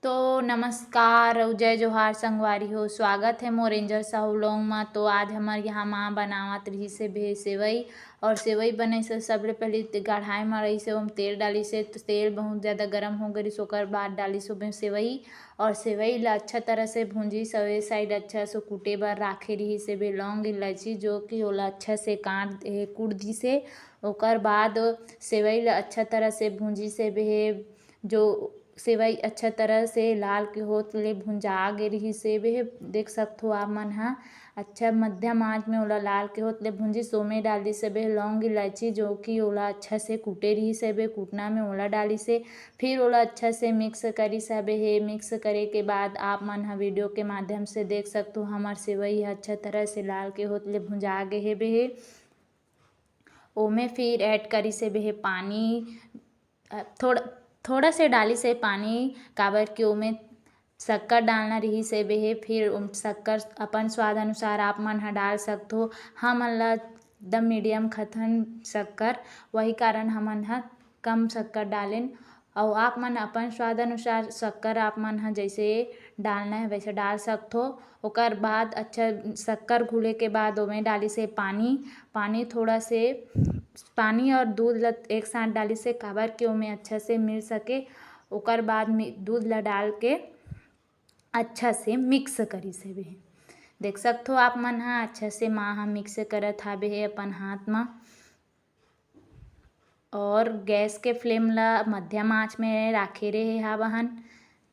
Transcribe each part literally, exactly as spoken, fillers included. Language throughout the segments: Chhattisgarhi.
तो नमस्कार अउ जय जोहार संगवारी हो, स्वागत है मोर एंजल साहू vlog मा। तो आज हमर यहाँ माँ बनावत रहिस हे बे सेवई, और सेवई बने से सबले पहले ते-, कढ़ाई मा रहिस हे, ओम तेल डालिस हे, तो तेल बहुत ज़्यादा गरम हो गए रहिस, ओकर बाद डालिस ओमे सेवई, और सेवई ला अच्छा तरह से भूंजिस, सवे side अच्छा से कूटे बर राखे रहिस हे बे लौंग इलायची, जो कि ओला अच्छा से काट, ए, कूट दिस हे। ओकर बाद सेवई ला अच्छा तरह से भूंजिस हे बे, जो सेवई अच्छा तरह से लाल के होत ले भुंजा गे रिहिस हे बे। देख सकथो आप मन ह, अच्छा मध्यम आंच में ओला लाल के होत ले भुंजिस, ओमे डाल दिस हे बे लौंग इलायची, जो कि ओला अच्छा से कूटे रिहिस हे बे, कूटना में ओला डालिस हे। फिर ओला अच्छा से mix करिस हे बे। Mix करे के बाद आप मन ह video के माध्यम से देख सकथो, हमर सेवई ह अच्छा तरह से लाल के होत ले भुंजा गे हे बे। ओमे फिर add करिस हे बे पानी, अ, थोड़ा, थोड़ा से डालिस हे पानी, काबर कि ओमे शक्कर डालना रिहिस हे बे। फिर ओम शक्कर अपन स्वाद अनुसार आप मन ह डाल सकथो। हमन ल एकदम medium खाथन शक्कर, वही कारण हमन ह कम शक्कर डालेन। अउ आप मन अपन स्वाद अनुसार शक्कर आप मन ह जैसे डालना है वैसे डाल सकथो। ओकर बाद अच्छा शक्कर घुले के बाद ओमे डालिस हे पानी, पानी थोड़ा से, पानी और दूध ल एक साथ डालिस हे, काबर कि ओमे अच्छा से मिल सके। ओकर बाद में दूध ल डाल के अच्छा से mix करिस हे बे। देख सकथो आप मन ह, अच्छा से माँ ह mix करत हाबे हे अपन हाथ म। और गैस के flame ला मध्यम आंच में राखे रहे हावहन।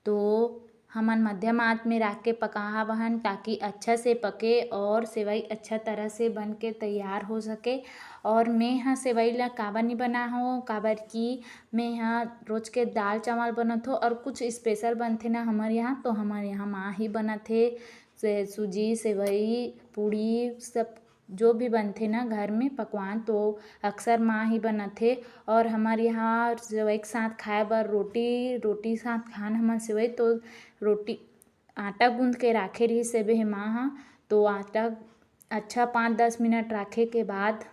तो हमन मध्यम आंच में राख के पका हावहन, ताकि अच्छा से पके और सेवई अच्छा तरह से बन के तैयार हो सके। और मैं ह सेवई ला काबर नहीं बना हो, काबर कि मैं ह रोज के दाल चावल बनत हो और कुछ special बनथे ना हमर यहाँ, तो हमर यहाँ माँ ही बनत हे। से-, सूजी, सेवई, पूड़ी, सब जो भी बनथे ना घर में पकवान, तो अक्सर माँ ही बनथे। और हमर यहाँ सेवई के साथ खाए बर रोटी, रोटी साथ खान हमन सेवई, तो रोटी, आटा गूंद के राखे रहिस हे बे माँ ह। तो आटा अच्छा पाँच दस मिनट राखे के बाद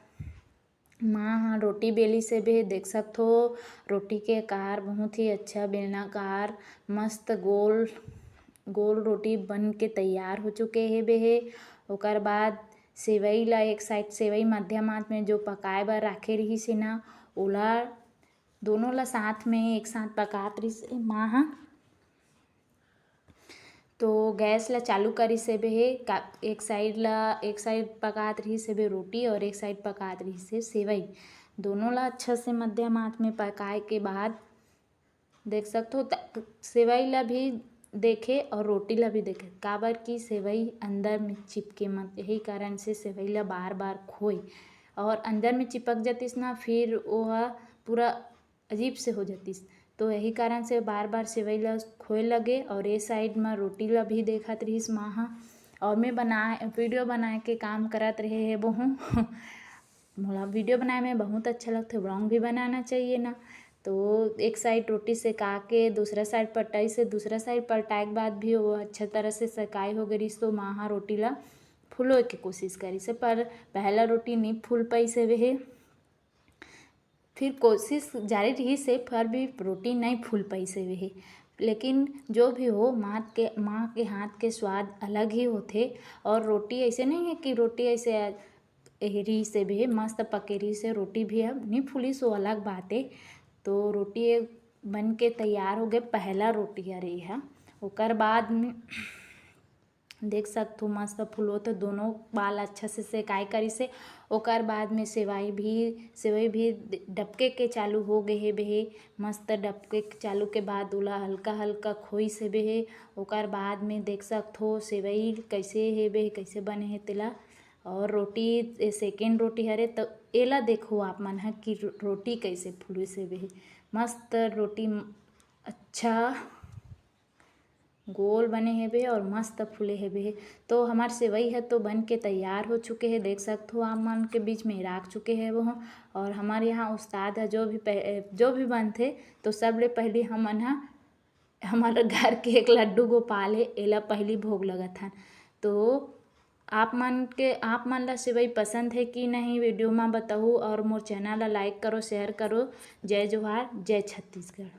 माँ ह रोटी बेलिस हे बे, देख सकथो। रोटी के आकार बहुत ही अच्छा बेलनाकार, मस्त गोल गोल रोटी बन के तैयार हो चुके हे बे हे। ओकर बाद सेवई ला एक side, सेवई मध्यम आंच में जो पकाए बर राखे रहिस हे ना, ओला दोनों ला साथ में एक साथ पकात रहिस हे माँ ह। तो गैस ला चालू करिस हे बे हे, का-, एक side ला, एक side पकात रहिस हे बे रोटी और एक side पकात रहिस हे सेवई। दोनों ला अच्छा से मध्यम आंच में पकाए के बाद देख सकथो, त-, सेवई ला भी देखे और रोटी ला भी देखे, काबर कि सेवई अंदर में चिपके मत, यही कारण से सेवई ला बार बार खोए। और अंदर में चिपक जातिस ना, फिर वो ह पूरा अजीब से हो जातिस। तो यही कारण से बार बार सेवई ला खोए लगे और ये side में रोटी ला भी देखत रहिस माँ ह। और मैं बनाए, video बनाए के काम करत रहे हे बहू। मोला video बनाए में बहुत अच्छा लगथे, vlog भी बनाना चाहिए ना। तो एक side रोटी सेका के दूसरा side पलटाइस हे, दूसरा side पलटाए के बाद भी वो अच्छा तरह से सेकाई हो गई रहिस, तो माँ ह रोटी ला फुलोए के कोशिश करिस हे, पर पहला रोटी नहीं फूल पाइस हे बे हे। फिर कोशिश जारी रहिस हे, फिर भी रोटी नहीं फूल पाइस हे बे हे। लेकिन जो भी हो, माँ के, माँ के हाथ के स्वाद अलग ही होथे। और रोटी ऐसे नहीं है कि रोटी ऐसे एहरी से भी मस्त पके रहिस हे, रोटी भी अब नहीं फूलिस, वो अलग बात है। तो रोटी ये बन के तैयार हो गए, पहला रोटी हरे ये ह। ओकर बाद में देख सकथो, मस्त फूलो तो दोनों बाल अच्छा से सेकाई करिस हे। ओकर बाद में सेवई भी, सेवई भी डबके के चालू हो गए हे बे हे। मस्त डबके के चालू के बाद ओला हल्का हल्का खोइस हे बे हे। ओकर बाद में देख सकथो सेवई कैसे हे बे हे, कैसे बने हे तेला। और रोटी, ए second रोटी हरे, तो एला देखो आप मन ह कि रो-, रोटी कैसे फूलिस हे बे हे। मस्त रोटी म-, अच्छा गोल बने हे बे हे और मस्त फूले हे बे हे। तो हमार सेवई ह तो बन के तैयार हो चुके हे, देख सकथो आप मन के बीच में राख चुके हे वो ह। और हमारे यहाँ उस्ताद ह जो भी पह-, जो भी बनथे, तो सबले पहली हमन ह, हमारे घर के एक लड्डू गोपाल हे, एला पहली भोग लगत हन। तो आप मन के, आप मन ला सेवई पसंद है कि नहीं, video मा बताहू और मोर channel ला like करो, share करो। जय जोहार, जय छत्तीसगढ़।